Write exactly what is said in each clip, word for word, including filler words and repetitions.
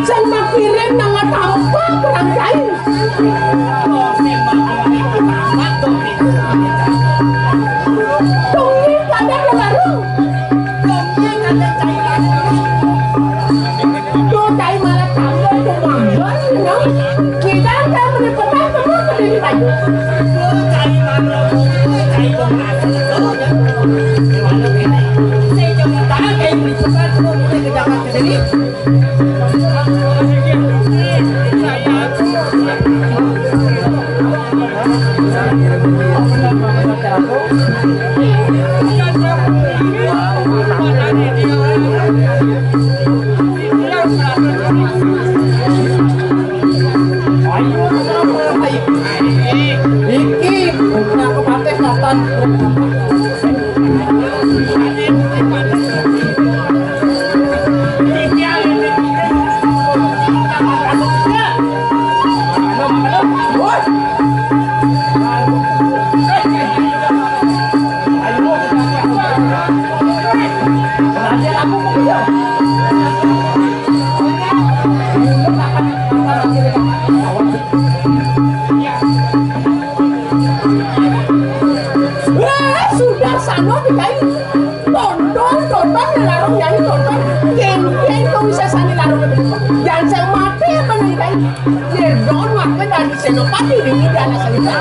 Sing makirim nang tampa perang kain. Tunggu pada warung. Tuh, cai malah tambah tuh manggon, you know. Kita kan beli petang semua ke sini baju. Iki punya kepatih katan. Sano dikai. Tonton, tonton, larung nyanyi, tonton. Kengkeng to bisa sani larung. Yang sing mati apa nih kai? Nirgon warga dari Senopati ini dia anak saya.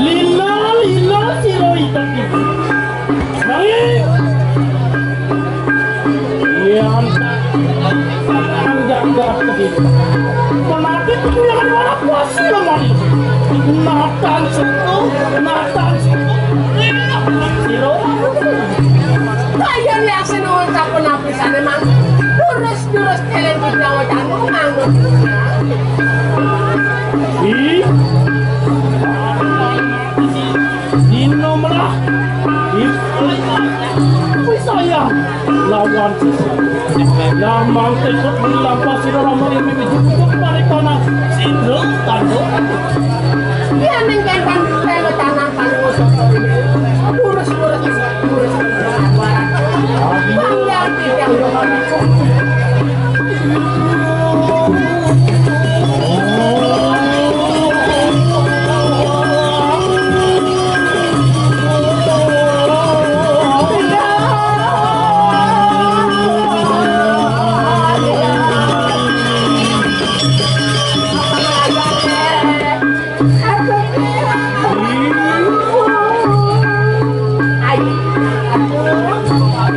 Lila, lila, sira idep iki. Nanging yen anggap-anggap iki. Menawi pikiran ora kuasa lemah. Natan situ, natan situ. Sira kaya liak senul sampun apisane mang. Terus-terus kalian digawe tamu nganggo. Ih. Dino melah. Ih. Kuwi saya lawan sisi. Lah mangke kok dilampa sira rama yang mimpi cukup mari tanah. Sindro, tanduk. Iya, nengken kan telo tanah kan. Lurus, lurus, lurus.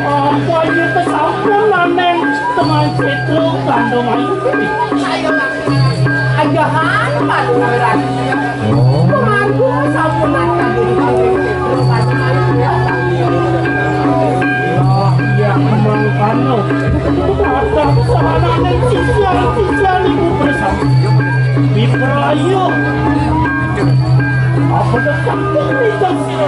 Apa iki pesampun maneng teman Petro kandung ayu? Ayo, ajahan, Pak Lurah. Pemangku sampun akan diri Petro kandung ayu. Iya, mangkana. Ada saranane sisian-sisian ibu bersama. Piprayo. Apa tetap kita sira?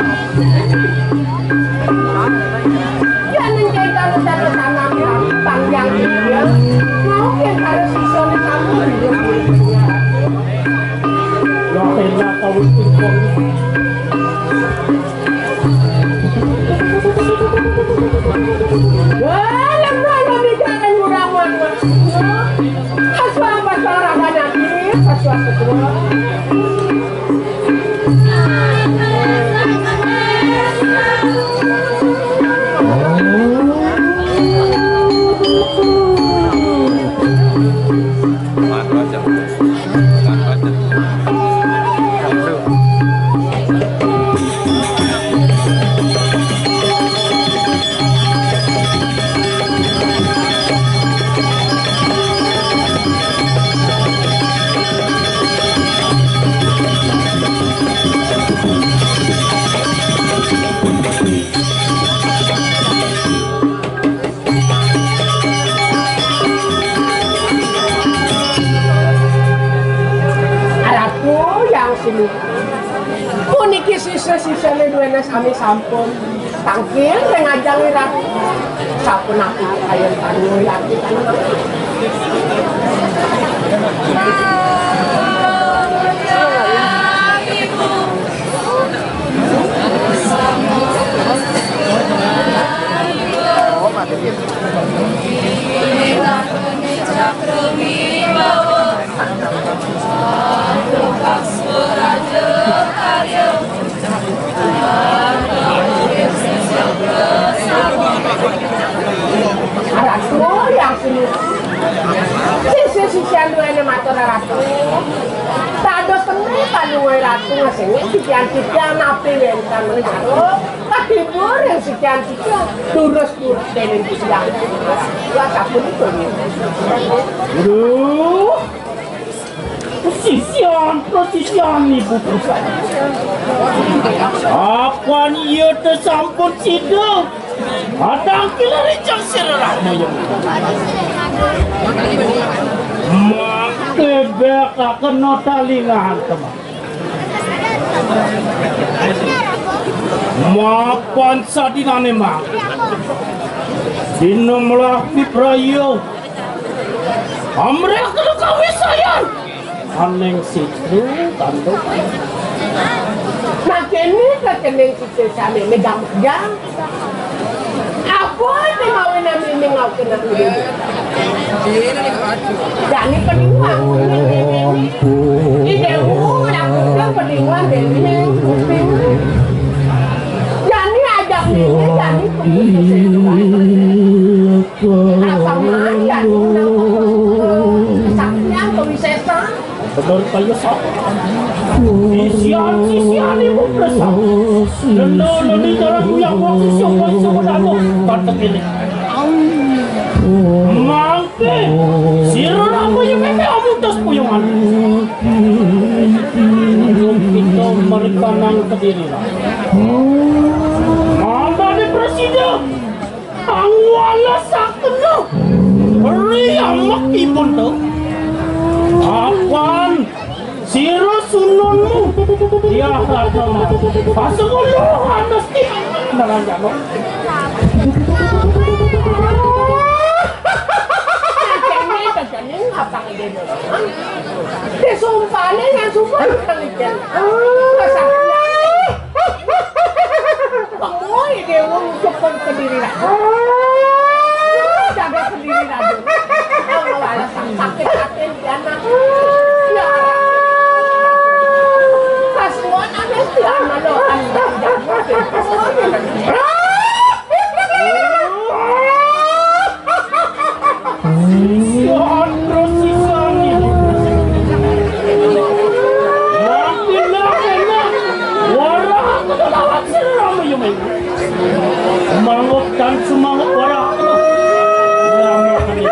Yen engke karo tata tanam panggang dia, mau ke karo sisone kamu. Lah enak tau itu. Wah, lemah lo di jalan murah-murah. Aswa apa suara banyak? Aswa ketua. Ratu yang sini. Puniki sisa-sisane duwene sami sampun tangkil ring ajang Ratu. Sapunapi ayo tangkil Ratu. Ratu yang sini. Sisi-sisian duwene matur Ratu. Dados tembe panuwun Ratu ngesengi titian-titian napi wenten menika. Kadibur yang sekian-sekian durus-durus dening titian. Lah sapunika. Aduh. Sisian, sisian ibu perusahaan. Apan iya tesampun sida? Kadang kila rijang sira Rahmaya. Mak bebek kena talingan teman. Mapan sadinane mak. Dina melah pipraya. Amrih kena kawisayan. Aning situ tanduk. Nah, kene kekening situ sami megang-megang. Apa itu mau nami mengau kena dulu? Jani peniwang. Ide orang udah peniwang dari kuping. Jani ajak ini, jani kuping. Apa mah, jani saktian kewisesan. Bener kaya sapa? Sisian-sisian ibu bersama. Lenda leni jalan uyang waktu siapa iso bedalo. Kata kene. Mangke, sira rambanya meme amutas puyungan. Belum kita mereka nang kediri lah. Mama ni presiden. Angwala sakena. Beri amak ibun tu. Apan sira sununmu. Dia harta mati. Pasang ulu atas ti. Meranjano. Kene kene ngapa ngene? Disumpahne yang sumpah kalian. Masa Woi, dia wong cukup kediri lah. Jaga kediri lah. Kalau alasan sakit hati dia nak. Ya. Kasuan ada dia malu. Sandro sisani. Makin enak. Wara aku tuh lawan seram ya, men. Mangut dan semangat wara aku. Lama ini.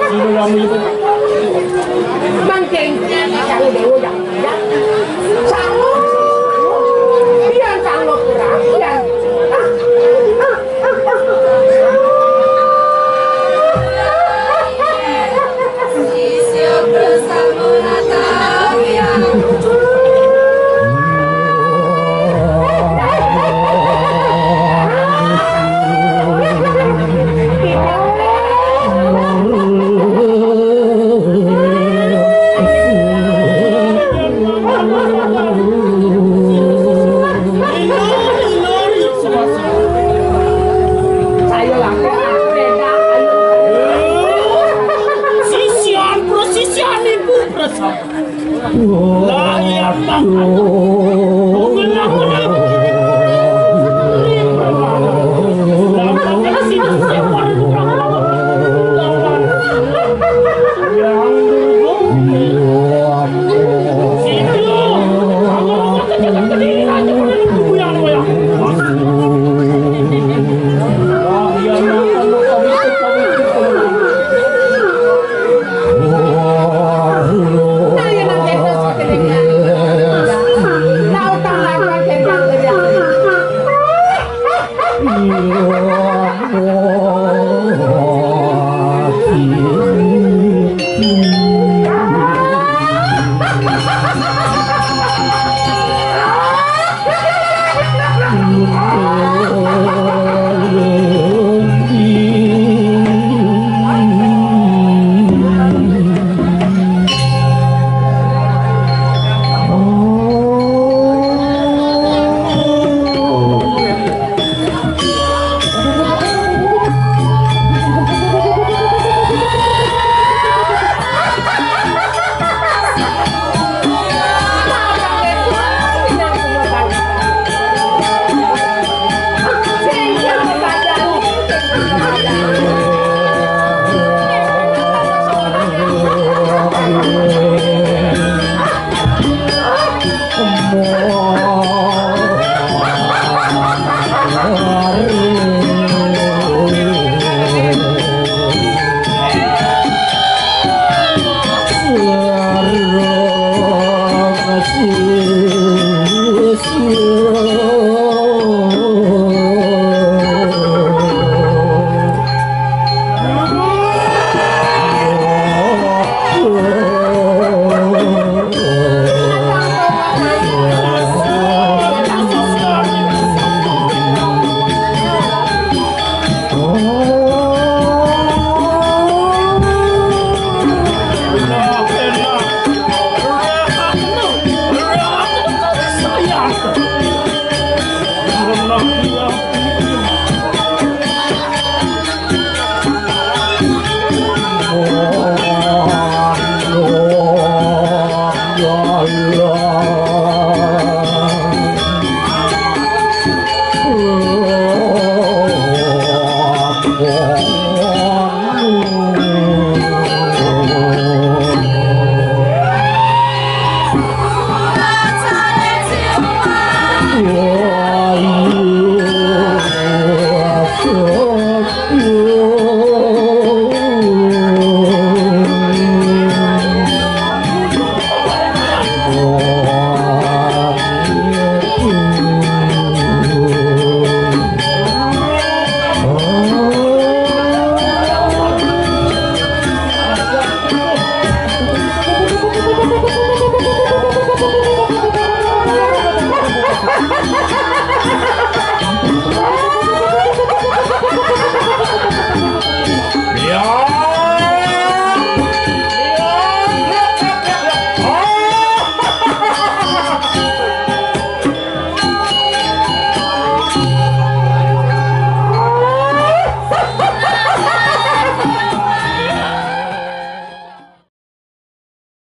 Sudah lama itu. Mang Cengkeh, cari dewa dah. Sanggup. Pian sanggup kurang. Pian. Saya lagi beda, ayo. Sisian, bro, sisian ibu, bro. Lah, iya, Pak. Mengenang, mengenang. Lah, makanya sini, saya baru kurang. Yang dulu.